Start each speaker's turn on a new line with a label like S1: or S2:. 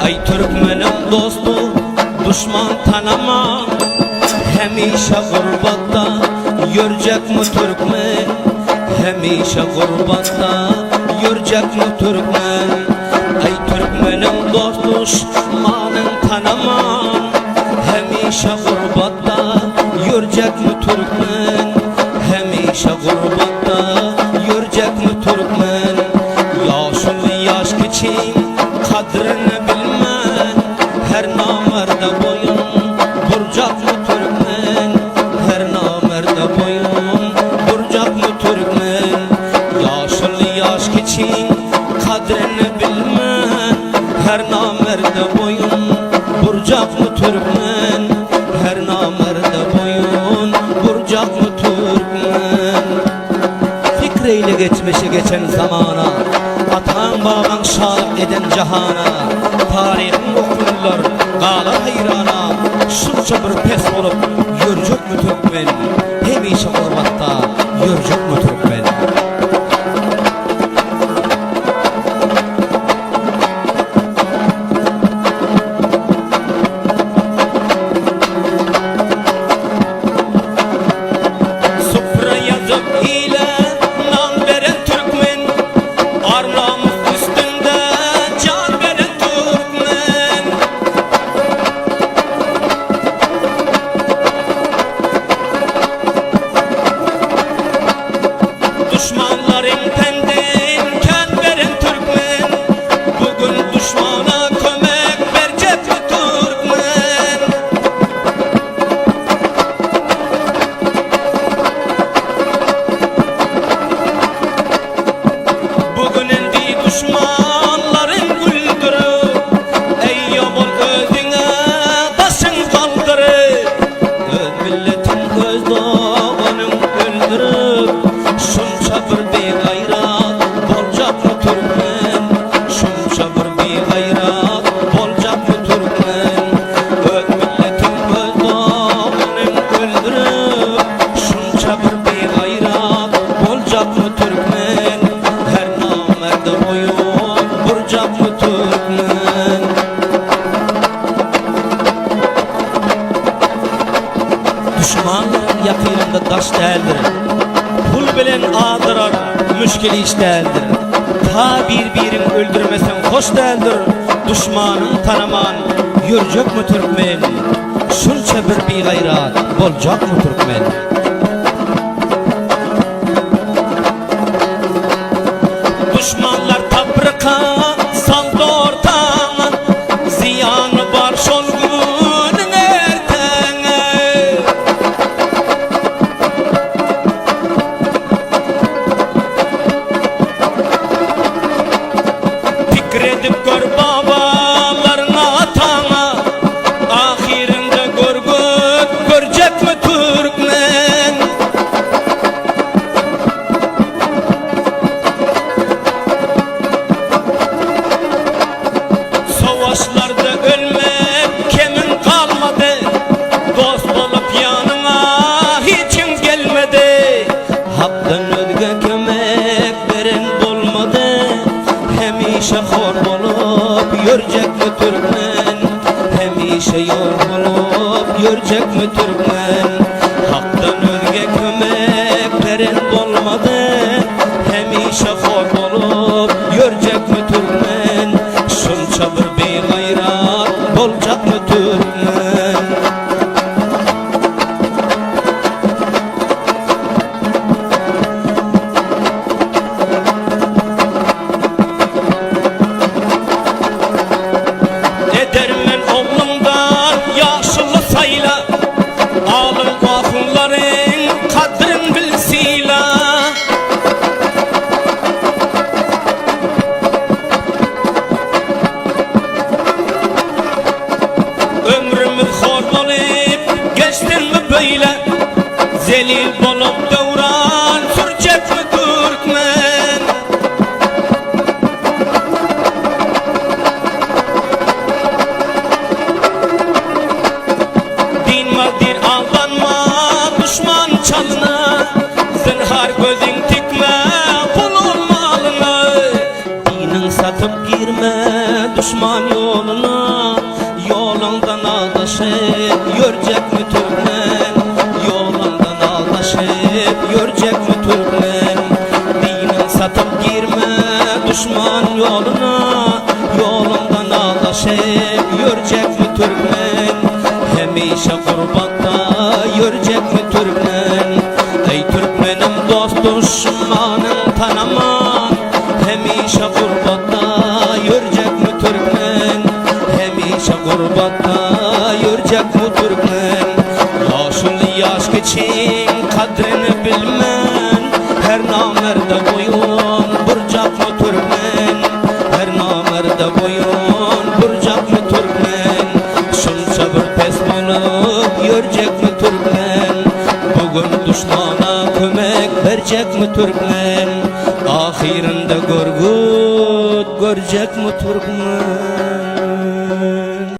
S1: Aý türkmeniň dostu duşman tanama Hemişe gurbatda ýörjekmi türkmen Hemişe gurbatda ýörjekmi türkmen Aý türkmeniň dost duşmanyn tanaman Hemişe gurbatda ýörjekmi türkmen Hemişe gurbatda ýörjekmi türkmen Ýaşuly ýaş kiçiň kadryny bilmän Her namarda boýun burjakmy türkmen Her namarda boýun burjakmy türkmen Ýaşuly ýaş kiçiň kadryny bilmän Her namarda boýun burjakmy türkmen Her namarda boýun burjakmy türkmen Pikir eýle geçmişe geçen zamana Ataň babaň şalyk eden jahana Taryhyň okunlar galar haýrana Şunça bir pes bolup ýörjekmi türkmen Hemişe gurbatda ýörjekmi türkmen. Supra ýazyp ile nan beren türkmen, Ar-namys üstünde jan beren türkmen. Duşmanlaryň pendin kän beren türkmen, Bu gün duşmana kömek berjekmi türkmen? Bu gün indi duşmanlaryň güldürip, Eýe bol özüňe daşyň galdyryp, Öz milletiň öz doganyň öldürip, Şunça bir bigaýrat boljakmy türkmen? Şunça bir bigaýrat boljakmy türkmen? Öz milletiň öz doganyň öldürip, Şunça bir bigaýrat boljakmy türkmen? Her namerde boýun burjakmy türkmen? Duşmanlaryň ýakynynda daş däldir. Pul bilen azdyrar müşgil iş däldir. Ta bir-birin öldürmeseň hoş däldir. Duşmanyň tanaman ýörjekmi türkmen? Şunça bir bigaýrat boljakmy türkmen? Duşmanlar tapryka saldy ortaňa, Zyýany bar şol günüň erteňe. Pikir edip gör babalaryňa ataňa, Ahyrynda görgüt görjekmi türkmen? Savaşlarda ölmek kemiň galmady, Dost bolup ýanyňa hiç kim gelmedi. Hakdan özge kömek beren bolmady, Hemişe hor bolup ýörjekmi türkmen? Hemişe ýor bolup ýörjekmi türkmen? Hakdan özge kömek beren bolmady, Hemişe hor bolup ýörjekmi türkmen? Şunça bir bigaýrat boljakmy türkmen? Edermen ogluňdan ýaşuly saýla, Alym ahunlaryň kadryn bil syla. Ömrümiz hor bolup geçsinmi beýle, Zelil bolup döwran sürjekmi türkmen? Dynmaz dir aldanma duşman çalyna, Zynhar gözüň tikme pulun malyna. Diniň satyp girme duşman ýoluna. duşman ýoluna, Ýolundan azaşyp ýörjekmi türkmen? Hemişe gurbatda ýörjekmi türkmen? Eý türkmenim dost duşmanyň tanaman, Hemişe gurbatda ýörjekmi türkmen? Hemişe gurbatda ýörjekmi türkmen? Ýaşuly ýaş kiçiň kadryny bilmän, Her namerde boýun burjakmy türkmen? Her namerde boýun burjakmy türkmen? Şunça bir pes bolup ýörjekmi türkmen? Bu gün duşmana kömek berjekmi türkmen? Ahyrynda görgüt görjekmi türkmen?